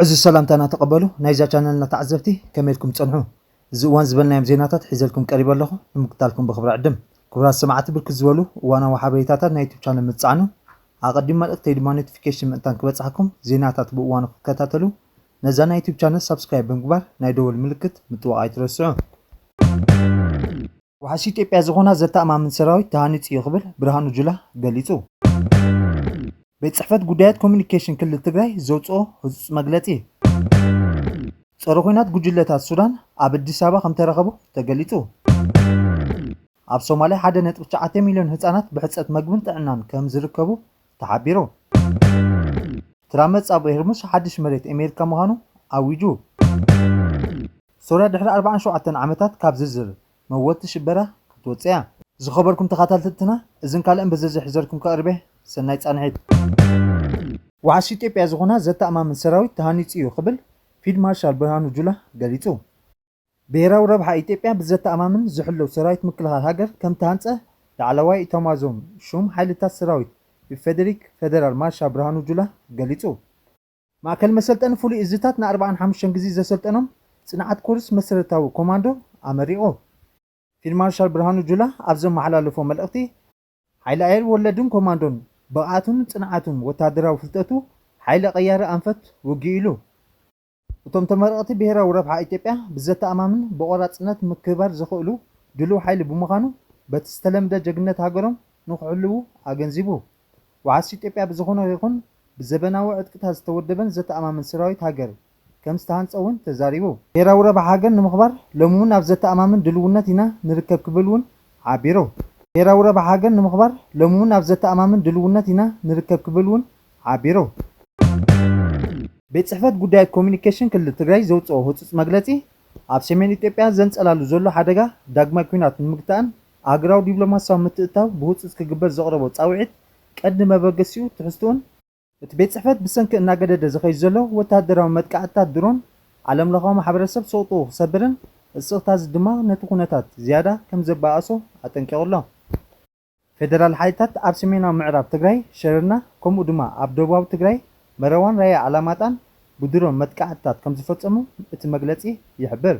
እዚ ሰላምታና ተቐበሉ ናይዛ ቻነልና ተዓዘብቲ፣ ከመይ ኢልኩም ትጸንሑ? እዚ እዋን ዝበልናዮም ዜናታት ሒዘልኩም ቀሪበ ኣለኹ፣ ንምክታልኩም ብኽብሪ ዕድም። ክቡራት ሰማዕቲ፣ ብርክት ዝበሉ እዋናዊ ሓበሬታታት ናይ ዩቱብ ቻነል ምጽዓኑ፣ ኣቐዲም መልእክተይ ድማ ኖቲፊኬሽን ምእንታን ክበጽሓኩም፣ ዜናታት ብእዋኑ ክትከታተሉ ነዛ ናይ ዩቱብ ቻነል ሳብስክራይብ ብምግባር ናይ ደወል ምልክት ምጥዋቕ ኣይትረስዑ። ዋሕስ ኢትዮጵያ ዝኾና ዘተኣማምን ሰራዊት ተሃኒጹ እዩ ክብል ብርሃኑ ጁላ ገሊጹ። ቤት ጽሕፈት ጉዳያት ኮሚኒኬሽን ክልል ትግራይ ዘውጽኦ ህጹጽ መግለጺ። ጸረ ኲናት ጉጅለታት ሱዳን ኣብ ኣዲስ ኣበባ ከም ተረኸቡ ተገሊጹ። ኣብ ሶማልያ ሓደ ነጥቢ ትሽዓተ ሚልዮን ህጻናት ብሕጸት መግብን ጥዕናን ከም ዝርከቡ ተሓቢሩ። ትራምፕ ኣብ ሆርሙዝ ሓድሽ መሬት ኣሜሪካ ምዃኑ ኣዊጁ። ሶርያ ድሕሪ ኣርባዓን ሸውዓተን ዓመታት ካብ ዝርዝር መወቲ ሽበራ ክትወጽእ እያ። ዝኸበርኩም ተኸታተልትና፣ እዝን ካልእን ብዝርዝር ሒዘልኩም ከቕርብ እየ። ሰናይ ጻንሒት። ዋሕስ ኢትዮጵያ ዝኾና ዘተኣማምን ሰራዊት ተሃኒጹ እዩ ክብል ፊልድ ማርሻል ብርሃኑ ጁላ ገሊጹ። ብሄራዊ ረብሓ ኢትዮጵያ ብዘተኣማምን ዝሕለው ሰራዊት ምክልኻል ሃገር ከም ተሃንጸ ላዕለዋይ ኢታማዦር ሹም ሓይልታት ሰራዊት ኢፌዴሪክ ፌደራል ማርሻል ብርሃኑ ጁላ ገሊጹ። ማእከል መሰልጠኒ ፍሉይ እዝታት ንኣርባዓን ሓሙሽተን ግዜ ዘሰልጠኖም ጽንዓት ኮርስ መሰረታዊ ኮማንዶ ኣመሪቑ። ፊልድ ማርሻል ብርሃኑ ጁላ ኣብ ዘመሓላለፎ መልእኽቲ፣ ሓይሊ ኣየር ወለድን ኮማንዶን ብቕዓቱን ጽንዓቱን ወተሃደራዊ ፍልጠቱ ሓይሊ ቀያሪ ኣንፈት ውግእ ኢሉ። እቶም ተመረቕቲ ብሄራዊ ረብሓ ኢትዮጵያ ብዘተኣማምን ብቆራጽነት ምክብባር ዝኽእሉ ድሉው ሓይሊ ብምዃኑ በቲ ዝተለምደ ጀግንነት ሃገሮም ንክሕልዉ ኣገንዚቡ። ዋሕስ ኢትዮጵያ ብዝኾነ ይኹን ብዘበናዊ ዕጥቅታት ዝተወደበን ዘተኣማምን ሰራዊት ሃገር ከም ዝተሃንጸ እውን ተዛሪቡ። ብሄራዊ ረብሓ ሃገር ንምኽባር ሎሚ እውን ኣብ ዘተኣማምን ድልውነት ኢና ንርከብ ክብል እውን ሓቢሩ። ብሄራዊ ረብሓ ሃገር ንምኽባር ሎሚ እውን ኣብ ዘተኣማምን ድልውነት ኢና ንርከብ ክብል እውን ሓቢሩ። ቤት ጽሕፈት ጉዳያት ኮሚኒኬሽን ክልል ትግራይ ዘውፅኦ ህፁፅ መግለፂ ኣብ ሰሜን ኢትዮጵያ ዘንፀላሉ ዘሎ ሓደጋ ዳግማይ ኲናት ንምግታእን ኣህጉራዊ ዲፕሎማሲያዊ ምትእትታው ብህፁፅ ክግበር ዘቕረቦ ፃውዒት ቀንዲ መበገሲኡ ትሕዝትኡን እቲ ቤት ጽሕፈት ብሰንኪ እናገደደ ዝኸይድ ዘሎ ወተሃደራዊ መጥቃዕትታት ድሮን ዓለም ለኻዊ ማሕበረሰብ ሰውጥኡ ክሰብርን እቲ ስቕታዚ ድማ ነቲ ኩነታት ዝያዳ ከም ዘባኣሶ ኣጠንቂቑ ኣሎ። ፌደራል ሓይልታት ኣብ ሰሜናዊ ምዕራብ ትግራይ ሸረና ከምኡ ድማ ኣብ ደቡባዊ ትግራይ መረዋን ራያ ኣላማጣን ብድሮን መጥቃዕትታት ከም ዝፈጸሙ እቲ መግለጺ ይሕብር።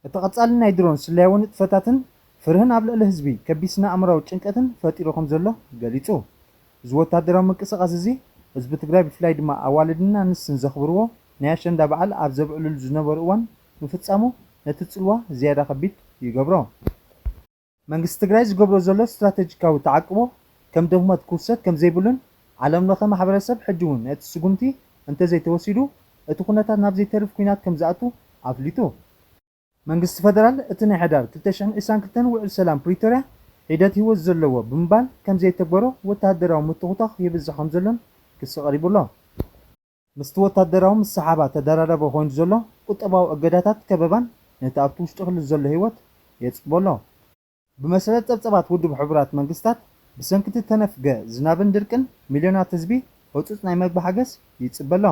እቲ ቀጻሊ ናይ ድሮን ስለያዊ ንጥፈታትን ፍርህን ኣብ ልዕሊ ህዝቢ ከቢድ ስነ ኣእምራዊ ጭንቀትን ፈጢሩ ከም ዘሎ ገሊጹ። እዚ ወታደራዊ ምንቅስቓስ እዚ ህዝቢ ትግራይ ብፍላይ ድማ ኣዋልድን ኣንስትን ዘኽብርዎ ናይ ኣሸንዳ በዓል ኣብ ዘብዕልሉ ዝነበሩ እዋን ምፍጻሙ ነቲ ጽልዋ ዝያዳ ከቢድ ይገብሮ። መንግስቲ ትግራይ ዝገብሮ ዘሎ ስትራተጂካዊ ተዓቅቦ ከም ድኽመት ክውሰድ ከም ዘይብሉን ዓለም ለኸ ማሕበረሰብ ሕጂ እውን ነቲ ስጉምቲ እንተዘይተወሲዱ እቲ ኩነታት ናብ ዘይተርፍ ኲናት ከም ዝኣቱ ኣፍሊጡ። መንግስቲ ፈደራል እቲ ናይ ሕዳር ክልተ ሽሕን ዕስራን ክልተን ውዕል ሰላም ፕሪቶርያ ሒደት ህይወት ዘለዎ ብምባል ከም ዘይተግበሮ ወተሃደራዊ ምትኹታኽ ይብዝሕ ከም ዘሎን ክሲ ቀሪቡ ኣሎ። ምስቲ ወታደራዊ ምስሓባ ተደራራቢ ኮይኑ ዘሎ ቁጠባዊ እገዳታት ከበባን ነቲ ኣብቲ ውሽጢ ክልል ዘሎ ህይወት የጽብቦ ኣሎ። ብመሰረት ጸብጸባት ውድብ ሕቡራት መንግስታት፣ ብሰንኪ እቲ ተነፍገ ዝናብን ድርቅን ሚልዮናት ህዝቢ ህጹጽ ናይ መግቢ ሓገዝ ይጽበ ኣሎ።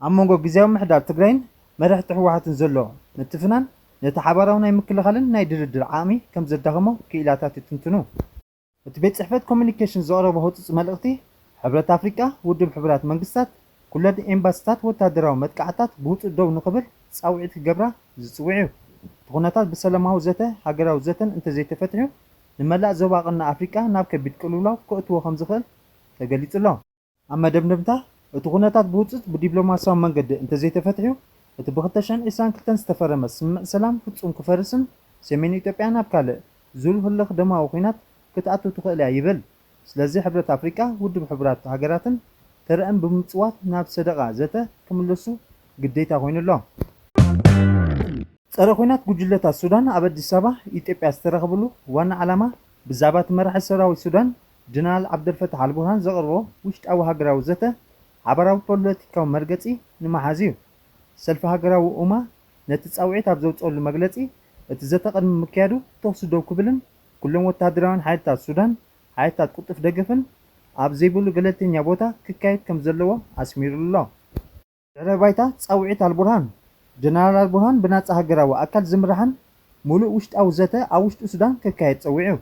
ኣብ መንጎ ግዝያዊ ምምሕዳር ትግራይን መራሕቲ ህወሓትን ዘሎ ምትፍናን ነቲ ሓባራዊ ናይ ምክልኻልን ናይ ድርድር ዓቕሚ ከም ዘዳኸሞ ክኢላታት ይትንትኑ። እቲ ቤት ጽሕፈት ኮሚኒኬሽን ዘቕረቦ ህጹጽ መልእኽቲ፣ ሕብረት ኣፍሪቃ፣ ውድብ ሕቡራት መንግስታት፣ ኩለን ኤምባሲታት ወታደራዊ መጥቃዕትታት ብህጹጽ ደው ንኽብል ጻውዒት ክገብራ ዝጽውዕ እዩ። እቲ ኩነታት ብሰላማዊ ዘተ፣ ሃገራዊ ዘተን እንተዘይተፈትሑ፣ ንመላእ ዞባ ቀርኒ ኣፍሪቃ ናብ ከቢድ ቅልውላው ከእትዎ ከም ዝኽእል ተገሊጹ ኣሎ። ኣብ መደምደምታ፣ እቲ ኩነታት ብህጹጽ ብዲፕሎማስያዊ መንገዲ እንተዘይተፈትሑ፣ እቲ ብ ክልተ ሽሕን ዕስራን ክልተን ዝተፈረመ ስምምዕ ሰላም ፍጹም ክፈርስን ሰሜን ኢትዮጵያ ናብ ካልእ ዙር ህልኽ ደማዊ ኲናት ክትኣቱ ትኽእል እያ ይብል። ስለዚ ሕብረት ኣፍሪቃ፣ ውድብ ሕቡራት ሃገራትን ተረኣን ብምጽዋት ናብ ሰደቓ ዘተ ክምለሱ ግዴታ ኮይኑ ኣሎ። ጸረ ኲናት ጉጅለታት ሱዳን ኣብ ኣዲስ ኣበባ ኢትዮጵያ ዝተረኸብሉ ዋና ዓላማ ብዛዕባ እቲ መራሒ ሰራዊት ሱዳን ጀነራል ዓብደልፈታሕ ኣልቡርሃን ዘቕረቦ ውሽጣዊ ሃገራዊ ዘተ ሓባራዊ ፖለቲካዊ መርገጺ ንምሓዝ እዩ። ሰልፊ ሃገራዊ ኡማ ነቲ ጻውዒት ኣብ ዘውጸሉ መግለጺ፣ እቲ ዘተ ቅድሚ ምክያዱ ተኹሲ ደው ክብልን ኩሎም ወተሃደራውያን ሓይልታት ሱዳን ሓይልታት ቅልጡፍ ደገፍን ኣብ ዘይብሉ ገለልተኛ ቦታ ክካየድ ከም ዘለዎ ኣስሚሩሉ ኣሎ። ድሕረ ባይታ ጻውዒት ኣልቡርሃን፣ ጀነራል ኣልቡርሃን ብናጻ ሃገራዊ ኣካል ዝምራሕን ምሉእ ውሽጣዊ ዘተ ኣብ ውሽጢ ሱዳን ክካየድ ጸዊዑ።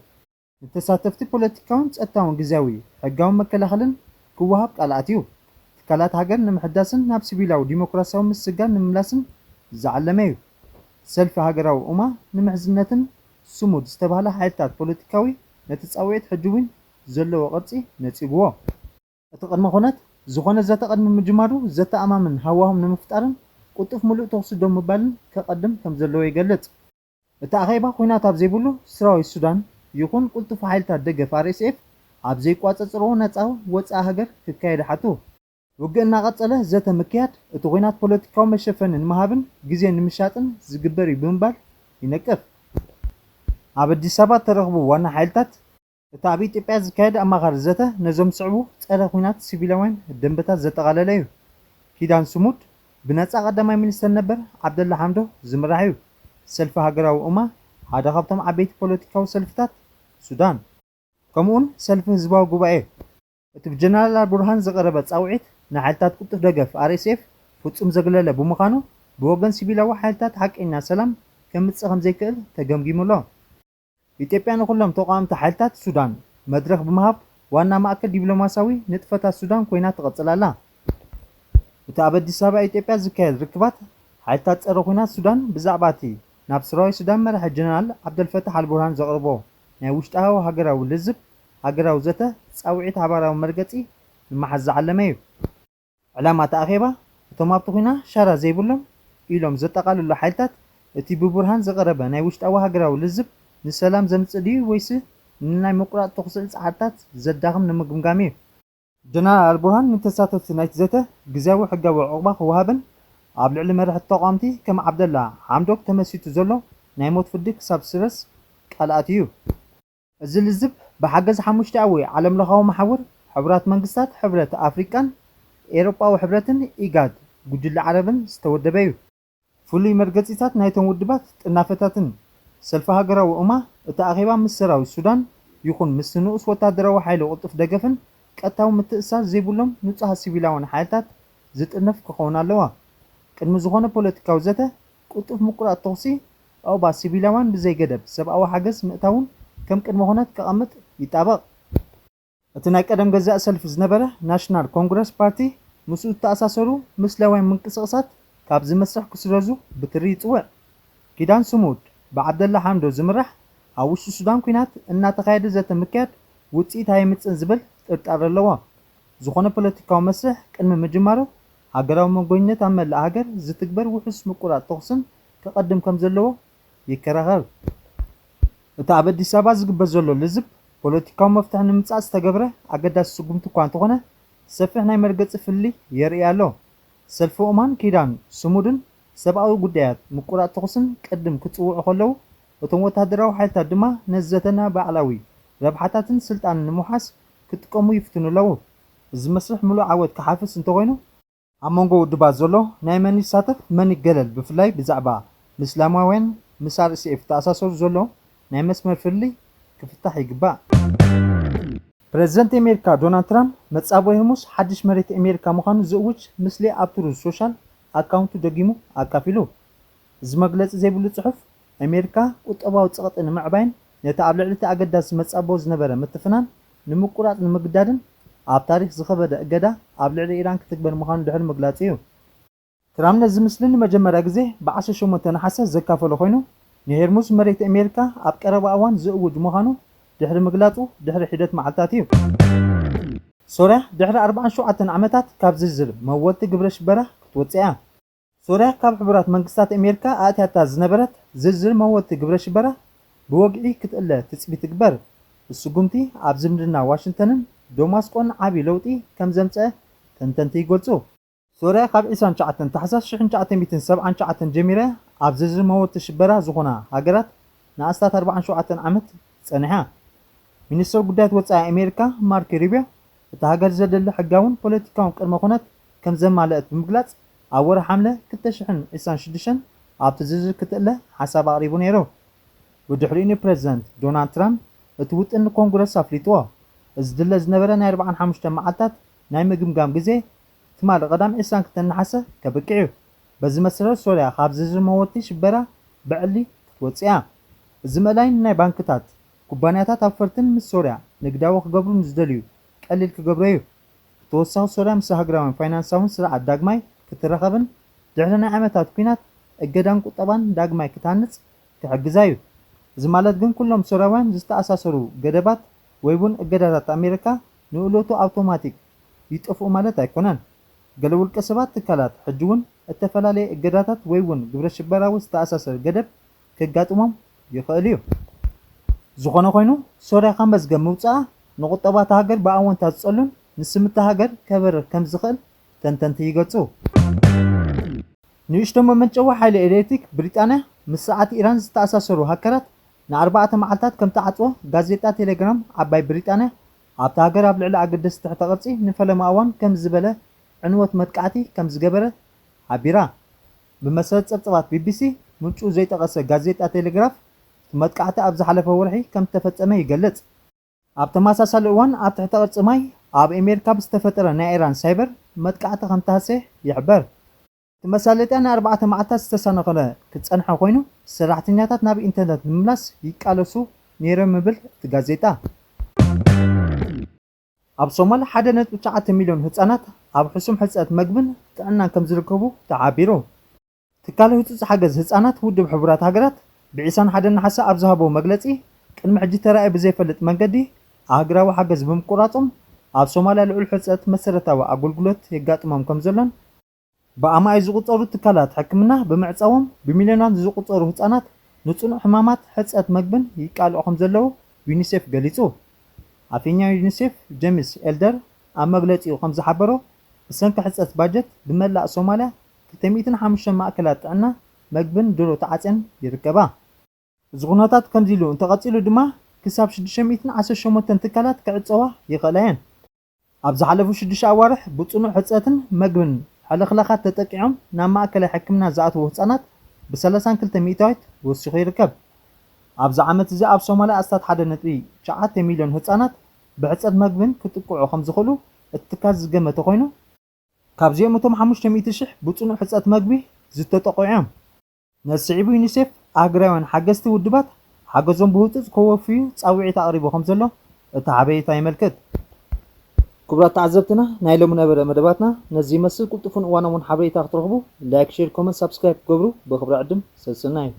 ንተሳተፍቲ ፖለቲካውን ጸጥታውን ግዝያዊ ሕጋዊ መከላኸልን ክወሃብ ቃል ኣትዩ። እቲ ትካላት ሃገር ንምሕዳስን ናብ ሲቪላዊ ዲሞክራሲያዊ ምስግጋር ንምምላስን ዝዓለመ እዩ። ሰልፊ ሃገራዊ ኡማ ንምሕዝነትን ስሙድ ዝተባህለ ሓይልታት ፖለቲካዊ ነቲ ጻውዒት ሕጂ እውን ዘለዎ ቅርጺ ነጺግዎ። እቲ ቅድመ ኩነት፣ ዝኾነ ዘተ ቅድሚ ምጅማሩ ዘተኣማምን ሃዋህው ንምፍጣርን ቅልጡፍ ምሉእ ተኹሲ ደው ምባልን ከቐድም ከም ዘለዎ ይገልጽ። እቲ ኣኼባ ኲናት ኣብ ዘይብሉ ስራዊት ሱዳን ይኹን ቅልጡፍ ሓይልታት ደገፍ ኣር ኤስ ኤፍ ኣብ ዘይቋጸጽርዎ ነጻ ወጻኢ ሃገር ክካየድ ሓቱ። ውግእ እናቐጸለ ዘተ ምክያድ እቲ ኲናት ፖለቲካዊ መሸፈኒ ንምሃብን ግዜ ንምሻጥን ዝግበር እዩ ብምባል ይነቅፍ። ኣብ ኣዲስ ኣበባ እተረኽቡ ዋና ሓይልታት፣ እቲ ኣብ ኢትዮጵያ ዝካየድ ኣማኻሪ ዘተ ነዞም ዝስዕቡ ጸረ ኲናት ሲቪላውያን ደንበታት ዘጠቓለለ እዩ። ኪዳን ስሙድ ብነጻ ቀዳማይ ሚኒስተር ነበር ዓብደላ ሓምዶ ዝምራሕ እዩ። ሰልፊ ሃገራዊ ኡማ ሓደ ካብቶም ዓበይቲ ፖለቲካዊ ሰልፍታት ሱዳን፣ ከምኡውን ሰልፊ ህዝባዊ ጉባኤ። እቲ ብጀነራል ኣልቡርሃን ዝቐረበ ጻውዒት ንሓይልታት ቅልጡፍ ደገፍ ኣር ኤስ ኤፍ ፍጹም ዘግለለ ብምዃኑ፣ ብወገን ሲቪላዊ ሓይልታት ሓቀኛ ሰላም ከምጽእ ከም ዘይክእል ተገምጊሙ ኣሎ። ኢትዮጵያ ንኹሎም ተቓወምቲ ሓይልታት ሱዳን መድረኽ ብምሃብ ዋና ማእከል ዲፕሎማሲያዊ ንጥፈታት ሱዳን ኮይና ትቐጽል ኣላ። እቲ ኣብ ኣዲስ ኣበባ ኢትዮጵያ ዝካየድ ርክባት ሓይልታት ጸረ ኲናት ሱዳን ብዛዕባ እቲ ናብ ስራዊት ሱዳን መራሒ ጀነራል ዓብደልፈታሕ ኣልቡርሃን ዘቕርቦ ናይ ውሽጣዊ ሃገራዊ ልዝብ ሃገራዊ ዘተ ጻውዒት ሓባራዊ መርገጺ ንምሓዝ ዝዓለመ እዩ። ዕላማ እቲ ኣኼባ፣ እቶም ኣብቲ ኲና ሻራ ዘይብሎም ኢሎም ዘጠቓልሉ ሓይልታት፣ እቲ ብቡርሃን ዝቐረበ ናይ ውሽጣዊ ሃገራዊ ልዝብ ንሰላም ዘምጽእ ድዩ ወይስ ንናይ ምቁራጽ ተኹሲ ጸዓትታት ዘዳኽም ንምግምጋም እዩ። ጀነራል ኣልቡርሃን ንተሳተፍቲ ናይቲ ዘተ ግዝያዊ ሕጋዊ ዑቕባ ክወሃብን ኣብ ልዕሊ መራሕቲ ተቓወምቲ ከም ዓብደላ ሓምዶክ ተመሲቱ ዘሎ ናይ ሞት ፍርዲ ክሳብ ዝስረዝ ቃል ኣትዩ እዩ። እዚ ልዝብ ብሓገዝ ሓሙሽተኣዊ ዓለምለኻዊ መሓውር ሕቡራት መንግስታት፣ ሕብረት ኣፍሪቃን ኤውሮጳዊ ሕብረትን ኢጋድ ጉጅለ ዓረብን ዝተወደበ እዩ። ፍሉይ መርገጺታት ናይቶም ውድባት ጥናፈታትን ሰልፊ ሃገራዊ ኡማ እቲ ኣኼባ ምስ ሰራዊት ሱዳን ይኹን ምስቲ ንኡስ ወታደራዊ ሓይሊ ቅልጡፍ ደገፍን ቀጥታዊ ምትእስሳር ዘይብሎም ንጹሃት ሲቪላውያን ሓይልታት ዝጥርነፍ ክኸውን ኣለዋ። ቅድሚ ዝኾነ ፖለቲካዊ ዘተ ቅልጡፍ ምቁራጽ ተኹሲ፣ ዑቕባ ሲቪላውያን ብዘይ ገደብ ሰብኣዊ ሓገዝ ምእታውን ከም ቅድመ ኩነት ከቐምጥ ይጣበቕ። እቲ ናይ ቀደም ገዛኢ ሰልፊ ዝነበረ ናሽናል ኮንግረስ ፓርቲ ምስኡ ዝተኣሳሰሩ ምስላውያን ምንቅስቓሳት ካብዚ መስርሕ ክስረዙ ብትሪ ይጽውዕ። ኪዳን ስሙድ ብዓብደላ ሓምዶ ዝምራሕ ኣብ ውሽጢ ሱዳን ኲናት እናተኻየደ ዘተ ምክያድ ውጽኢት ኣየምጽእን ዝብል ጥርጣረ ኣለዎ። ዝኾነ ፖለቲካዊ መስርሕ ቅድሚ ምጅማሩ ሃገራዊ መንጎኝነት ኣብ መላእ ሃገር ዝትግበር ውሑስ ምቁራጽ ተኹስን ክቐድም ከም ዘለዎ ይከራኸር። እቲ ኣብ ኣዲስ ኣበባ ዝግበር ዘሎ ልዝብ ፖለቲካዊ መፍትሒ ንምምጻእ ዝተገብረ ኣገዳሲ ስጉምቲ እኳ እንተኾነ፣ ሰፊሕ ናይ መርገጺ ፍልልይ የርኢ ኣሎ። ሰልፊ ኡማን ኪዳን ስሙድን ሰብኣዊ ጉዳያት ምቁራጽ ተኹስን ቅድም ክጽውዑ ከለዉ፣ እቶም ወተሃደራዊ ሓይልታት ድማ ነዚ ዘተ ንባዕላዊ ረብሓታትን ስልጣንን ንምውሓስ ክጥቀሙ ይፍትኑ ኣለዉ። እዚ መስርሕ ምሉእ ዓወት ክሓፍስ እንተኾይኑ፣ ኣብ መንጎ ውድባት ዘሎ ናይ መን ይሳተፍ መን ይገለል፣ ብፍላይ ብዛዕባ ምስላማውያን ምስ ኣር ኤስ ኤፍ ዝተኣሳሰሩ ዘሎ ናይ መስመር ፍልልይ ክፍታሕ ይግባእ። ፕረዚደንት ኣሜሪካ ዶናልድ ትራምፕ መጻብቦ ሆርሙዝ ሓድሽ መሬት ኣሜሪካ ምዃኑ ዝእውጅ ምስሊ ኣብ ትሩዝ ሶሻል ኣካውንቱ ደጊሙ ኣካፊሉ። እዚ መግለጺ ዘይብሉ ጽሑፍ፣ ኣሜሪካ ቁጠባዊ ጸቕጢ ንምዕባይን ነቲ ኣብ ልዕሊ እቲ ኣገዳሲ መጻብቦ ዝነበረ ምትፍናን ንምቁራጽ ንምግዳድን ኣብ ታሪኽ ዝኸበደ እገዳ ኣብ ልዕሊ ኢራን ክትግበር ምዃኑ ድሕሪ ምግላጹ እዩ። ትራምፕ ነዚ ምስሊ ንመጀመርያ ግዜ ብ ዓሰርተ ሸሞንተ ነሓሰ ዘካፈሎ ኮይኑ፣ ንሄርሙዝ መሬት ኣሜሪካ ኣብ ቀረባ እዋን ዝእውጅ ምዃኑ ድሕሪ ምግላጹ ድሕሪ ሒደት መዓልታት እዩ። ሶርያ ድሕሪ ኣርባዓን ሸውዓተን ዓመታት ካብ ዝርዝር መወልቲ ግብረ ሽበራ ክትወጽእ እያ። ሶርያ ካብ ሕቡራት መንግስታት ኣሜሪካ ኣእትያታ ዝነበረት ዝርዝር መወልቲ ግብረ ሽበራ ብወግዒ ክትእለ ትጽቢት ትግበር። እዚ ስጉምቲ ኣብ ዝምድና ዋሽንግተንን ደማስቆን ዓቢ ለውጢ ከም ዘምጸ ተንተንቲ ይገልጹ። ሶርያ ካብ ዕስራን ትሽዓተን ታሕሳስ ሽሕን ትሽዓተ ሚእትን ሰብዓን ትሽዓተን ጀሚራ ኣብ ዝርዝር መወልቲ ሽበራ ዝኾና ሃገራት ንኣስታት ኣርባዓን ሸውዓተን ዓመት ጸኒሓ። ሚኒስተር ጉዳያት ወጻኢ ኣሜሪካ ማርክ ሩቢዮ፣ እታ ሃገር ዘደሊ ሕጋውን ፖለቲካውን ቅድመ ኩነት ከም ዘማልአት ብምግላጽ፣ ኣብ ወርሒ ሓምለ ክልተ ሽሕን ዕስራን ሽዱሽተን ኣብቲ ዝርዝር ክትእለ ሓሳብ ኣቕሪቡ ነይሩ። ብድሕሪኡ ንፕረዚደንት ዶናልድ ትራምፕ እቲ ውጥን ንኮንግረስ ኣፍሊጥዎ። እዚ ድለ ዝነበረ ናይ ኣርባዓን ሓሙሽተን መዓልታት ናይ ምግምጋም ግዜ ትማሊ ቀዳም ዕስራን ክልተን ነሓሰ ከብቅዕ እዩ። በዚ መሰረት ሶርያ ካብ ዝርዝር መወልቲ ሽበራ ብዕሊ ክትወጽእ እያ። እዚ ምእላይ ንናይ ባንክታት ኩባንያታት ኣውፈርትን ምስ ሶርያ ንግዳዊ ክገብሩ ንዝደልዩ ቀሊል ክገብሮ እዩ። ተወሳኺ ሶርያ ምስ ሃገራውን ፋይናንሳውን ስርዓት ዳግማይ ክትራኸብን ድሕሪ ናይ ዓመታት ኲናት እገዳን ቁጠባን ዳግማይ ክትሃንጽ ክሕግዛ እዩ። እዚ ማለት ግን ኩሎም ሶርያውያን ዝተኣሳሰሩ ገደባት ወይ እውን እገዳታት ኣሜሪካ ንእለቱ ኣውቶማቲክ ይጠፍኡ ማለት ኣይኮነን። ገለ ውልቀ ሰባት ትካላት ሕጂ እውን እተፈላለየ እገዳታት ወይ እውን ግብረ ሽበራዊ ዝተኣሳሰር ገደብ ከጋጥሞም ይኽእል እዩ። ዝኾነ ኮይኑ ሶርያ ካብ መዝገብ ምውፅኣ ንቁጠባ እታ ሃገር ብኣወንታ ዝፀሉን ንስም እታ ሃገር ከበርር ከም ዝኽእል ተንተንቲ ይገልፁ። ንእሽቶ መመንጨዊ ሓይሊ ኤሌክትሪክ ብሪጣንያ ምስ ሰዓት ኢራን ዝተኣሳሰሩ ሃከራት ንኣርባዕተ መዓልታት ከም ተዓፅወ ጋዜጣ ቴሌግራም ዓባይ ብሪጣንያ ኣብታ ሃገር ኣብ ልዕሊ ኣገደስቲ ትሕተ ቅርፂ ንፈለማ እዋን ከም ዝበለ ዕንወት መጥቃዕቲ ከም ዝገበረ ሓቢራ። ብመሰረት ፀብፀባት ቢቢሲ ምንጩ ዘይጠቐሰ ጋዜጣ ቴሌግራፍ እቲ መጥቃዕቲ ኣብ ዝሓለፈ ወርሒ ከም ዝተፈፀመ ይገልፅ። ኣብ ተመሳሳሊ እዋን ኣብ ትሕተ ቅርፂ ማይ ኣብ ኣሜሪካ ብዝተፈጠረ ናይ ኢራን ሳይበር መጥቃዕቲ ከም ተሃስየ ይሕበር። እቲ መሳለጥያ ንኣርባዕተ መዓልታት ዝተሰናኸለ ክፀንሐ ኮይኑ ሰራሕተኛታት ናብ ኢንተርነት ንምምላስ ይቃለሱ ነይሮም ይብል እቲ ጋዜጣ። ኣብ ሶማል ሓደ ነጥቢ ትሽዓተ ሚልዮን ህፃናት ኣብ ሕሱም ሕፅረት መግብን ጥዕናን ከም ዝርከቡ ተሓቢሩ። ትካል ህፁፅ ሓገዝ ህፃናት ውድብ ሕቡራት ሃገራት ብዒስራን ሓደን ነሓሰ ኣብ ዝሃቦ መግለፂ ቅድሚ ሕጂ ተራእዩ ብዘይፈልጥ መንገዲ ኣህግራዊ ሓገዝ ብምቁራፆም ኣብ ሶማልያ ልዑል ሕፅረት መሰረታዊ ኣገልግሎት የጋጥሞም ከም ዘሎን ብኣማይ ዝቁፀሩ ትካላት ሕክምና ብምዕፃዎም ብሚልዮናት ዝቁፀሩ ህፃናት ንፅኑዕ ሕማማት ሕፅረት መግብን ይቃልዑ ከም ዘለዉ ዩኒሴፍ ገሊፁ። ኣፈኛ ዩኒሴፍ ጀምስ ኤልደር ኣብ መግለፂኡ ከም ዝሓበሮ ብሰንኪ ሕፅረት ባጀት ብመላእ ሶማልያ ክልተ ሚእትን ሓሙሽተን ማእከላት ጥዕና መግብን ድሮ ተዓፅየን ይርከባ። እዚ ኩነታት ከምዚ ኢሉ እንተቐፂሉ ድማ ክሳብ ሽዱሽተ ሚእትን ዓሰርተ ሸሞንተን ትካላት ክዕፀዋ ይኽእላ እየን። ኣብ ዝሓለፉ ሽዱሽተ ኣዋርሕ ብፅኑዕ ሕፅረትን መግብን ሕልኽላኻት ተጠቂዖም ናብ ማእከላይ ሕክምና ዝኣተዉ ህፃናት ብሰላሳን ክልተ ሚእታዊት ወሲኹ ይርከብ። ኣብዚ ዓመት እዚ ኣብ ሶማልያ ኣስታት ሓደ ነጥቢ ትሽዓተ ሚልዮን ህፃናት ብሕፅረት መግብን ክጥቅዑ ከም ዝኽእሉ እቲ ትካል ዝገመተ ኮይኑ ካብዚኦም እቶም ሓሙሽተ ሚእቲ ሽሕ ብፅኑዕ ሕፅረት መግቢ ዝተጠቕዑ እዮም። ነዚ ስዒቡ ዩኒሴፍ ኣህግራውያን ሓገዝቲ ውድባት ሓገዞም ብህፁፅ ከወፍዩ ፃውዒት ኣቕሪቡ ከም ዘሎ እቲ ሓበሬታ የመልክት። ክቡራት ተዓዘብትና ናይ ሎሚ ነበረ መደባትና ነዚ ይመስል። ቅልጡፉን እዋናውን ሓበሬታ ክትረኽቡ ላይክ፣ ሼር፣ ኮመንት፣ ሳብስክራይብ ክገብሩ ብኽብሪ ዕድም ሰስናይ።